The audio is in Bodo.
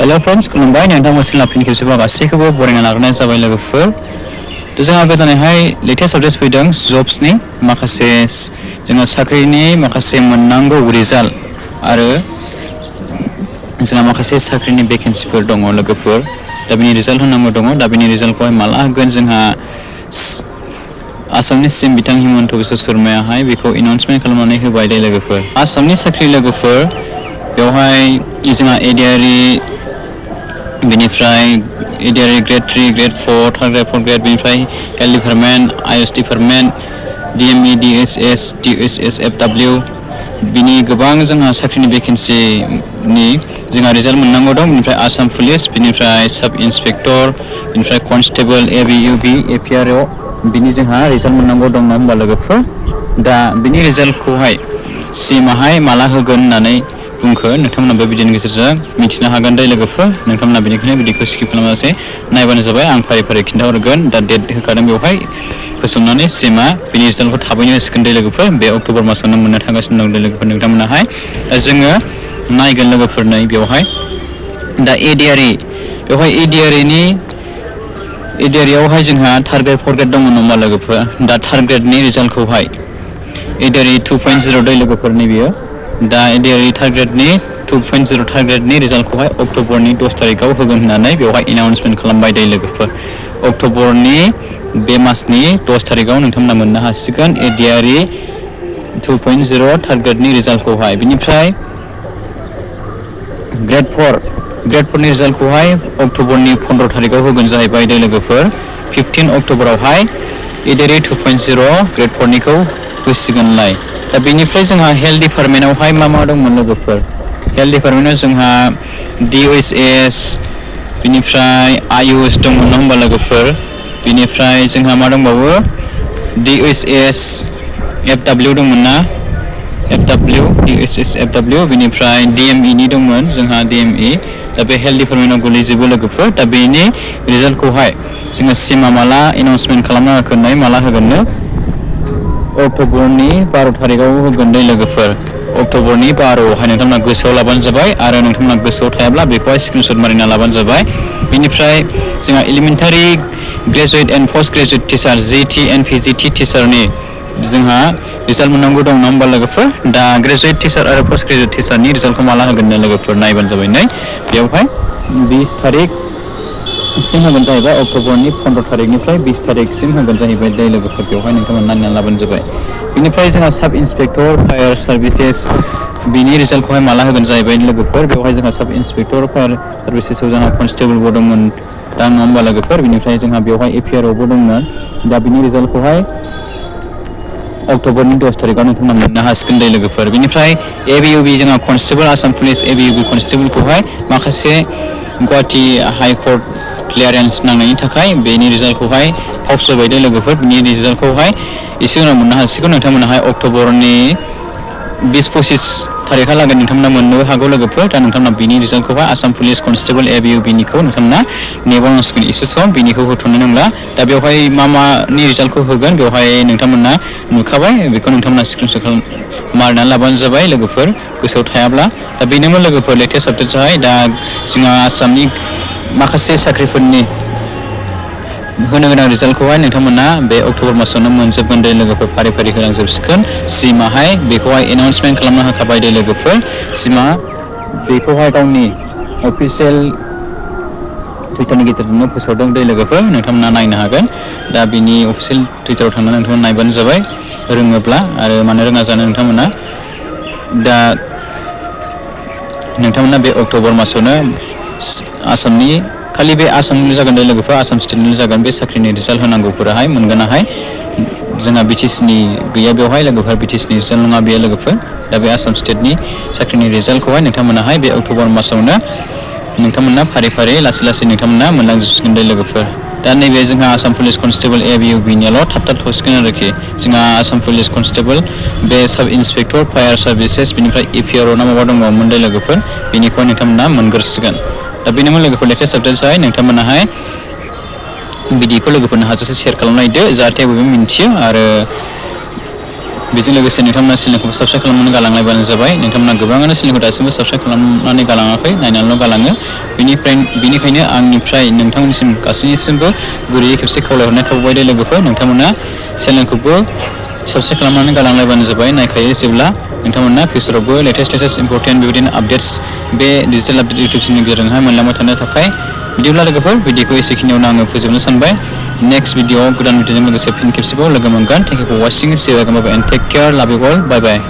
Hello friends, खुलुमबाय नोंथांमोनसिम फिन खेबसेबाव गासैखौबो बरायना लाग्रोनाय जाबाय लोगोफोर। जोंहा गोदानैहाय लेटेस्ट आपडेट्स फैदों जब्सनि माखासे जोङो साख्रिनि माखासे मोननांगौ रिजाल्ट आरो जोंहा माखासे साख्रिनि भेकेन्सिफोर दङ लोगोफोर। दा बिनि रिजाल्ट होनांगौ दङ। दा बिनि रिजाल्टखौहाय माला होगोन जोंहा आसामनि सिएम बिथां हिमन्त बिश्व शर्मायाहाय बेखौ एनाउन्समेन्ट खालामनानै होबाय दे लोगोफोर। आसामनि साख्रि लोगोफोर बेवहाय जोंहा एडिआरइ बेनिफ्राय ADRE grade 3, grade 4, third grade, fourth grade बेनिफ्राय health department, IS department, DME, DSS, TSS, FW बिनि गोबां जोंहा साख्रिनि भेकेन्सिनि जोंहा रिजाल्ट मोननांगौ दं। बेनिफ्राय आसाम पुलिस, बेनिफ्राय सब इन्सपेक्टर, बेनिफ्राय कनस्टेबल, एबिइउबि, एपिआरअ बिनि जोंहा रिजाल्ट मोननांगौ दं नङा होमबा लोगोफोर। दा बिनि रिजाल्टखौहाय सिएमआहाय माला होगोन होननानै बुंखो नोंथांमोना बे भिडिअनि गेजेरजों मिथिनो हागोन दे लोगोफोर। नोंथांमोना बेनिखायनो भिडिअखौ स्किप खालामालासे नायबानो जाबाय। आं फारि फारि खिन्थाहरगोन। दा डेट होखादों बेवहाय होसोमनानै सिएमआ बिनि रिजाल्टखौ थाबैनो होसिगोन दे लोगोफोर। बे अक्ट'बर मासावनो मोननो थांगासिनो दं दे लोगोफोर नोंथांमोनाहाय। जोङो नायगोन लोगोफोर नै बेवहाय दा एडिआरइ बेवहाय एडिआरइआवहाय जोंहा थार्ड ग्रेड, फोर्थ ग्रेड दङ नङा होमबा लोगोफोर। दा थार्ड ग्रेडनि रिजाल्टखौहाय एडिआरइ 2.0 दे लोगोफोर नैबेयो। दा एडिआरइ थार्ड ग्रेडनि 2.0 थार्ड ग्रेडनि रिजाल्टखौहाय अक्ट'बरनि 10 तारिखआव होगोन होननानै बेवहाय एनाउन्समेन्ट खालामबाय दे लोगोफोर। अक्ट'बरनि बे मासनि 10 तारिखआव नोंथांमोना मोननो हासिगोन एडिआरइ 2.0 थार्ड ग्रेडनि रिजाल्टखौहाय। बिनिफ्राय ग्रेड 4नि रिजाल्टखौहाय अक्ट'बरनि 15 तारिखआव होगोन जाहैबाय दे लोगोफोर। 15 अक्ट'बरावहाय एडिआरइ 2.0 ग्रेड 4निखौ होसिगोनलाय। दा बेनिफ्राय जोंहा हेल्थ डिपार्टमेन्टआवहाय मा दंमोन लोगोफोर। हेल्थ डिपार्टमेन्टआव जोंहा डिएसएस बेनिफ्राय आयुष दंमोन नङा होमबा लोगोफोर। बेनिफ्राय जोंहा मा दंबावो डिएसएस एफडब्लिउ दंमोन ना, एफडब्लिउ डिएसएस एफडब्लिउ बेनिफ्राय डिएमइनि दंमोन जोंहा डिएमइ। दा बे हेल्थ डिपार्टमेन्टआव गोलैजोबो लोगोफोर। दा बेनि रिजाल्टखौहाय जोङो सिएमआ माला एनाउन्समेन्ट खालामना होगोन माला होगोननो अक्ट'बरनि 12 तारिखआव होगोन दे लोगोफोर। अक्ट'बरनि 12आवहाय नोंथांमोना गोसोआव लाबानो जाबाय आरो नोंथांमोना गोसोआव थायाब्ला बेखौहाय स्क्रिनशट मारिना लाबानो जाबाय। बेनिफ्राय जोंहा elementary graduate and post graduate teacher GT and PGT टिचारनि जोंहा रिजाल्ट मोननांगौ दं नङा होमबा लोगोफोर। दा ग्रेजुवेट टिचार आरो पोस्ट ग्रेजुवेट टिचारनि रिजाल्टखौ माला होगोन लोगोफोर नायबानो जाबाय नै बेवहाय 20 तारिखसिम होगोन जाहैबाय। अक्ट'बरनि 15 तारिखनिफ्राय 20 तारिखसिम होगोन जाहैबाय दे लोगोफोर। बेवहाय नोंथांमोना नायनानै लाबानो जाबाय। बेनिफ्राय जोंहा सब इन्सपेक्टर फायार सार्भिसेस बिनि रिजाल्टखौहाय माला होगोन जाहैबाय लोगोफोर। बेवहाय जोंहा सब इन्सपेक्टर फायार सार्भिसेसआव जोंहा कनस्टेबलबो दंमोन दा नङा होमबा लोगोफोर। बेनिफ्राय जोंहा बेवहाय एपिआरअबो दंमोन। दा बिनि रिजाल्टखौहाय अक्ट'बरनि 10 तारिखआव नोंथांमोना मोननो हासिगोन दे लोगोफोर। बेनिफ्राय एबिइउबि जोंहा कनस्टेबल आसाम पुलिस एबिइउबि कनस्टेबलखौहाय माखासे गुवाहाटि हाइकर्ट क्लियारेन्स नांनायनि थाखाय बेनि रिजाल्टखौहाय फावसयबाय दे लोगोफोर। बिनि रिजाल्टखौहाय एसे उनाव मोननो हासिगौ नोंथांमोनाहाय अक्ट'बरनि 20-25 तारिखहालागै नोंथांमोना मोननोबो हागौ लोगोफोर। दा नोंथांमोना बिनि रिजाल्टखौहाय आसाम पुलिस कनस्टेबल एबिइउबिनिखौ नोंथांमोना नेबावनांसिगोन एसे सम। बिनिखौ होथ'नो नांला। दा बेवहाय मानि रिजाल्टखौ होगोन बेवहाय नोंथांमोना नुखाबाय। बेखौ नोंथांमोना स्क्रिनशट मारिनानै लाबानो जाबाय लोगोफोर गोसोआव थायाब्ला। दा बेनोमोन लोगोफोर लेटेस्ट आपडेट्सआहाय। दा जोंहा आसामनि माखासे साख्रिफोरनि होनो गोनां रिजाल्टखौहाय नोंथांमोना बे अक्ट'बर मासावनो मोनजोबगोन दे लोगोफोर। फारि फारि होलांजोबसिगोन। सिएमआहाय बेखौहाय एनाउन्समेन्ट खालामना होखाबाय दे लोगोफोर। सिएमआ बेखौहाय गावनि अफिसियेल टुइटारनि गेजेरजोंनो फोसावदों दे लोगोफोर। नोंथांमोना नायनो हागोन। दा बिनि अफिसियेल टुइटाराव थांनानै नोंथांमोना नायबानो जाबाय रोङोब्ला आरो मानो रोङा जानो नोंथांमोना। दा नोंथांमोना बे अक्ट'बर मासावनो आसामनि खालि बे आसामनि जागोन दे लोगोफोर। आसाम स्टेटनि जागोन बे साख्रिनि रिजाल्ट होनांगौफोराहाय मोनगोनाहाय। जोंहा बिटिसिनि गैया बेवहाय लोगोफोर। बिटिसिनि रिजाल्ट नङा बेयो लोगोफोर। दा बे आसाम स्टेटनि साख्रिनि रिजाल्टखौहाय नोंथांमोनाहाय बे अक्ट'बर मासावनो नोंथांमोना फारि फारि लासै लासै नोंथांमोना मोनलांजोबसिगोन दे लोगोफोर। दा नैबे जोंहा आसाम पुलिस कनस्टेबल एबिइउबिनियाल' थाब थसिगोन आरोखि। जोंहा आसाम पुलिस कनस्टेबल बे सब इन्सपेक्टर फायार सार्भिसेस बेनिफ्राय एपिआरअ ना माबा दंबावोमोन दे लोगोफोर। बेनिखौ नोंथांमोना मोनग्रोसिगोन। दा बेनोमोन लोगोफोर लेटेस्ट आपडेट्सआहाय। नोंथांमोनाहाय भिडिअखौ लोगोफोरनो हाजासे शेयार खालामनायदो जाहाथे बयबो मिन्थियो आरो बेजों लोगोसे नोंथांमोना चेनेलखौ साबस्क्राइब खालामनानै गालांलायबानो जाबाय नोंथांमोना गोबाङानो चेनेलखौ दासिमबो साबस्क्राइब खालामनानै गालाङाखै नायनानैल' गालाङो बेनिखायनो आंनिफ्राय नोंथांमोननिसिम गासैनिसिमबो गुरैयै खेबसे खावलायहरनाय थाबाय दे लोगोफोर नोंथांमोना चेनेलखौबो साबस्क्राइब खालामनानै गालांलायबानो जाबाय नायखायो जेब्ला नोंथांमोना फिउचारावबो लेटेस्ट इम्पर्टेन्ट बेबायदिनो आपडेट्स बे डिजिटेल आपडेट इउटिउब चेनेलनि गेजेरजोंहाय मोनलांबाय थानो थाखाय बिदिब्ला लोगोफोर भिडिअखौ एसेखिनियावनो आङो फोजोबनो सानबाय नेक्स्ट भिडिअआव गोदान भिडिअजों लोगोसे फिन खेबसेबाव लोगो मोनगोन thank you for watching see you again and take care love you all bye bye